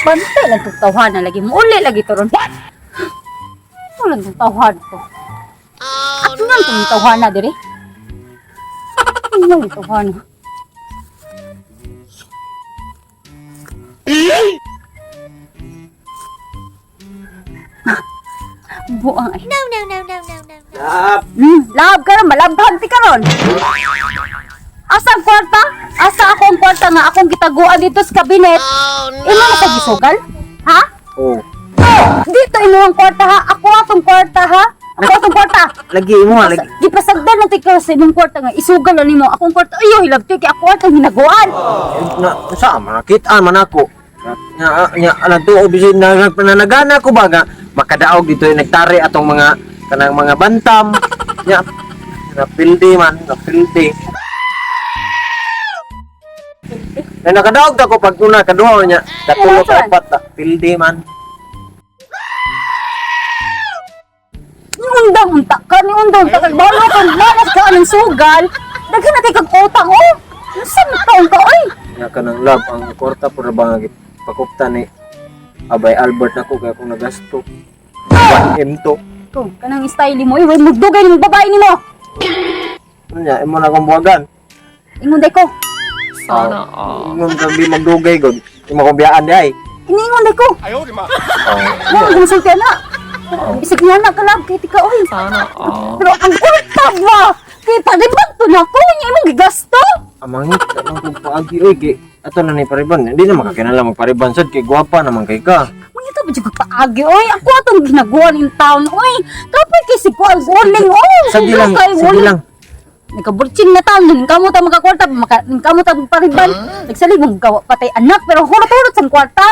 Bantay lang itong tawhana lagi. Muli lagi to ron. What? Wala itong tawhan ko. At nga itong tawhana dire. Ano yung tawhana? Buang ay. No, no, no, no, no, no. Lab. Lab ka ron, malabhan ti karon. Asa ang kwarta? Asa ako ang kwarta nga akong gitaguan dito sa kabinet? Oh, no. Imo na pagisugal? Ha? Oh. Dito imo ang kwarta ha? Ako atong kwarta ha? Ako atong kwarta. Lagi mo ha, lagi. Gipasagdan lang ti ka sa imong kwarta nga isugal na nimo akong kwarta. Ayo hilabti kay ako atong hinaguan. Na sa man nakita man ako. Nya nya nagtuo bisin na nanagana ko ba nga makadaog dito yung nagtari atong mga kanang mga bantam. Nya napildi man, napildi. Na nakadaog ako pag una kaduha niya, katulo ka upat na pildi man. Ni undang unta ka, ni undang unta ka. Balo ka, malas ka anong sugal. Daghan na kay kag utang oh. Unsa man taon ka oy? Nya kanang lab ang kwarta pud ba nga gipakupta ni Abay Albert nako kay akong nagasto. 1M to. Ko, kanang style mo, oy, magdugay nimong babae nimo. Ano niya, imo na akong buwagan. Ingon day ko. Sana all. Ingon kang di magdugay god. Imo kong biyaan di ay. Iniingon day ko. Oh. Mo gusulti na. Bisag niya na kalab kay tika oy. Sana all. Pero ang kwarta ba? Kay palibag to na ko nya imong gigasto. Amangit anong kong paagi oy kay ato na ni pariban. Hindi na makakinala magpariban sad kay gwapa naman kay ka. Mangita ba jud paagi oy? Ako atong ginaguan in town oy. Kapoy kay si kuan uling oy. Sige lang, Kay sige uling. lang. Nagkaburtsing na taon, ning kamo ta makakwarta, maka, ning kamo ta pariban. Nagsalig mong gawa patay anak pero hurot-hurot sa kwarta.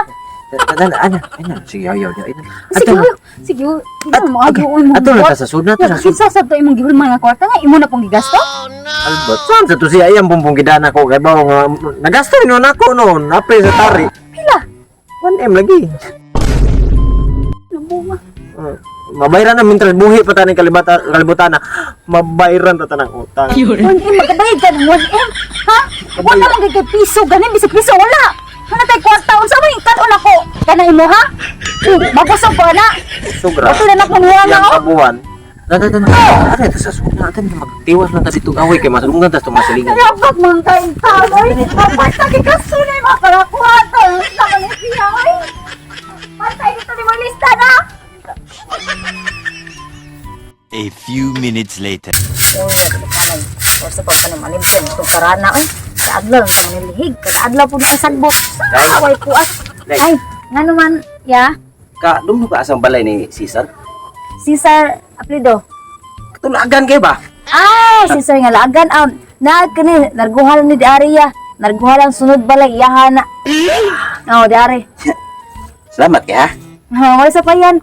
Ana ana ana sige ayaw ayaw. Sige, oy. Sige, oy. Hindi mo agi oy mo. Ato na ta sa sud na ta sa sud. Sa sa to imong gihulman nga kwarta nga imo na pong gigasto. Albert, saan sa to siya iyang bumbong gidana ko kay bawo nga nagasto noon ako noon apre sa tari. Pila? 1M lagi. Nabunga. Mabayran na mintras buhi pa taning kalibata kalibutan na mabayran ta tanang utang. 1M, magkabayad ka ng 1M. Ha? Wala lang kay piso, ganin, bisag piso, wala. Wala tayo kwarta, unsa man yung kanon ako? Kana imo ha? Mabusog ko ana. Sugra. Okay na nakong nga Yang oh. kabuhan. Na na na. Ano ito sa sud natin magtiwas lang ta dito away kay masulungan ta tumasaligan. Rabag man kayong tao, oy. Basta kay kasunay mga karakuha to. Unsa man ni siya, oy. Basta dito ni mo lista na. A few minutes later. Uy, kanay. Or sa pagtanong alimpen, itong karana, oy. Sa adlaw, ang nilihig. Kada adlaw po na ang sagbot. Sa away po as. Ay, nga naman, ya. Ka, dumlo ka asang balay ni Cesar? Cesar Aplido. Katulagan kay ba? Ah, Cesar nga laagan. Ah, na kani narguhal ni di Aria. Narguhal ang sunod balay, iyahan na. Oh, di Ari. Salamat kay ha. Ha, wala sa payan.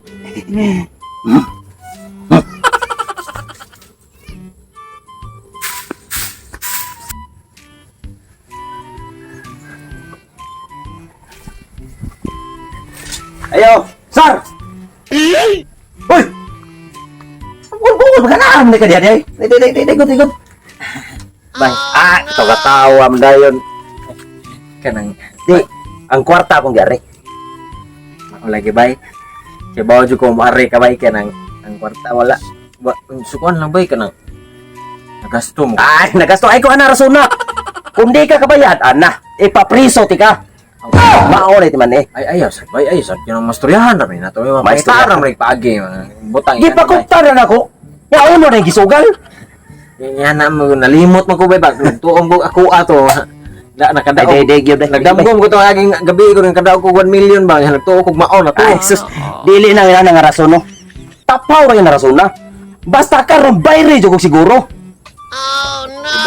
Ayo, Sar! Uy! Bungol ka na ni ka diyan ay. Day day day day good good. Bay. Ah, ito ka tawa man dayon. Kanang Di, ang kwarta akong gari. Ako lagi bay. Kay bawo jud ko moari ka bay kanang ang kwarta wala. Wa sukuan lang bay kanang nagasto mo. Ay, nagasto ay ko ana rason na. Kung di ka kabayad, ana, ipapriso ti ka. Mao na man eh. Ay ayaw sad bay ayaw sad kanang mastoryahan ra man nato. Maistoryahan. Maistoryahan ra man paagi mga butang. Di pa kupta na nako. Ya mo na gisugal. Yan na mo nalimot man ko bay bag nagtuong ko ako ato. Na Ay, nakadaog. day day gyud day. Nagdamgom ko to aging gabi ko nang kadaog ko 1 million ba nagtuo kog mao na to. Ay, sus, dili na nga nga rason no. Tapaw ra yung rason na. Basta karon bayre jud kog siguro.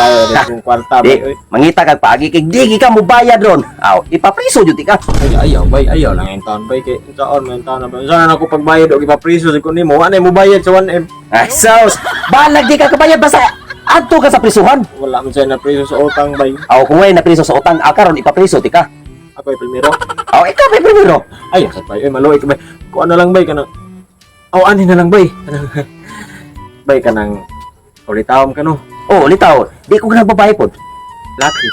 Bay rin kong kwarta Di, bay. Oy. mangita kag paagi kay di ka mo bayad ron. Aw, ipapriso jud ti ka. Ay ayaw bay ayaw lang yung taon bay kay unsaon man yung taon na bay. Unsa na ako pagbayad og ipapriso sa ko nimo. Wa na mo bayad sa 1M. Ay, sus, balag di ka kabayad basta adto ka sa prisuhan. Wala man siya na priso sa utang bay. Aw, kung way na priso sa utang, ah, karon ipapriso ti ka. Ako ay primero. Aw, ikaw may primero. Ay, sad bay. Ay, maluoy ka bay. Kuan na lang bay kanang. Aw, ani na lang bay. Kanang bay kanang ulitawom ka no. Oh, litaw. Di ko ganang babae pod. Laki.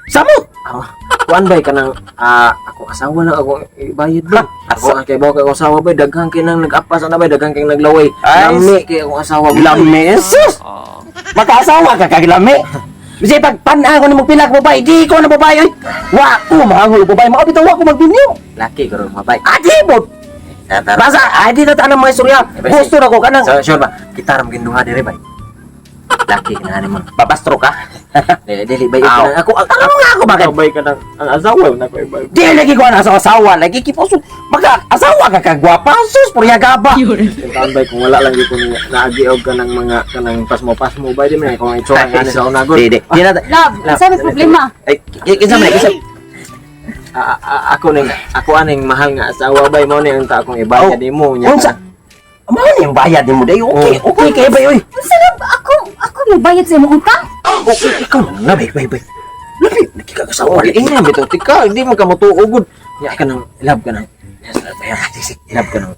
Samot. Ah, kuan bay kanang ako asawa lang ako ibayad ba. Ako ang kay bawo kay akong asawa bay daghan kay nang nag-apas ana bay daghan kay naglaway. Ay, Lami kay akong asawa bay. Lami, sus. Makaasawa ka kag lami. Bisay pag pan-a ko nimo pila ka babae, di ko na babae oy. Wa ko mahangol og babae, mao bitaw wa ko magbinyo. Laki karon mabay. Adi mo. Basta ay di na tanang mga istorya. Gusto na ko kanang So, sure ba? Kita ra maging duha dire bay. Laki na ani mo. babastro ka. Dili dili bay. Aw. Ako ang Tanong nga ako bakit? bay kanang ang asawa na ko ibay. Di lagi ko na sa asawa, lagi kiposo. Maka asawa ka kagwapa, sus purya gaba. Taan bay kung wala lang gyud ko naagi og kanang mga kanang pasmo-pasmo bay di man kung itsura nga ni sa unagod. Di di. Di na. Love, unsa may problema? Ay, kinsa man kinsa? Ako ning ako aning mahal nga asawa bay mo ni ang ta akong ibayad Oh. nimo nya. Unsa? Mao ni ang bayad nimo day. Okay, okay kay bay oy. Unsa na ba ako ako mobayad sa imong utang? Okay, ikaw na lang bay bay bay. Labi, nakikagasawa. Oh, ingna bitaw tika, hindi man ka motuo gud. Nya ka nang love ka nang. Yes, love ya. Love ka nang.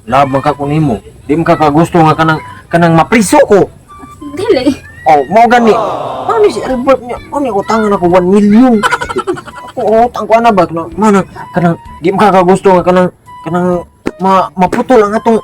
Love man ka ko nimo. Di man ka kagusto nga kanang kanang mapriso ko. Dili. Oh, mao gani. Ano si Albert niya? Ano yung utangan ako 1 million. Ako ang utang ko ana ba kanang mana kanang di man ka kagusto nga kanang kanang maputol ang atong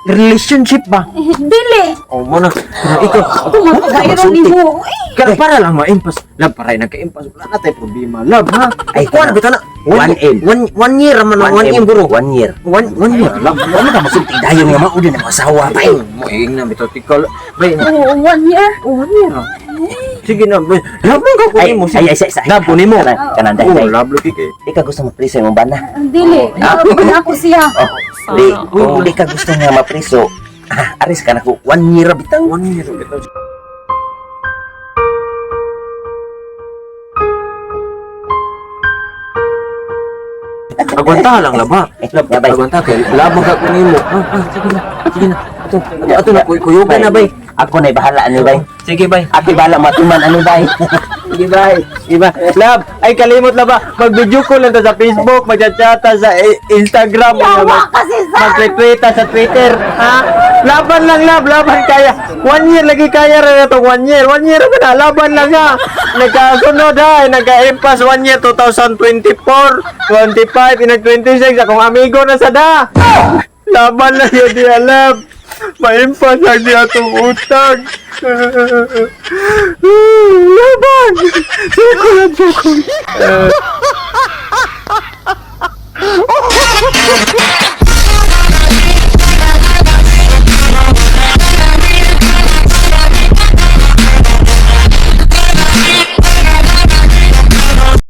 relationship ba? Eh, dili. Oh, mana kanang ikaw Ako magpagairo nimo. Eh, Kana para lang maimpas. Love para nagka-impas. Wala na tayo problema. Love ha. Ay, Kuan bitaw na. 1M. One year man 1 M bro. 1 year. One year. Love. Wala ka masulti dayon nga mao din ang asawa pa. Ay, mo na bitaw tikal. Bay, oh, 1 year. oh, 1 year. Ah. Sige na, bay. Love man ka ko Ay, nimo. ay, ay, ay, ay. Love ko nimo. Kanan Oh, day. love lagi kay. Di ka gusto mapriso imong bana. Dili. Love ako siya. Oh, di, kung di ka gusto nga mapriso, aris ka na ko 1 year bitaw. 1 year bitaw. Agwanta lang laba. Eh, bay. Agwanta kay love man ka ko nimo. Sige na. Sige na. Ato, ato, ato na kuyugan na bay. Ako na bahala ani bay. Sige bay. Ako bahala matuman ani bay. Sige bay. Sige bay. Love, ay kalimot na ba? Mag-video call lang ta sa Facebook, magchat sa Instagram, Yawa kasi sa. mag-retweet ta sa Twitter, ha? Laban lang love, laban kaya. 1 year lagi kaya ra na to, 1 year. 1 year ba na? Laban lang ha. Nagkasunod ha, nagka-impas 1 year 2024, 25, inag 26 akong amigo na sa da. Laban lang yun diya, love. Maimpas lang diya itong utang. Laban! Suko lang, suko.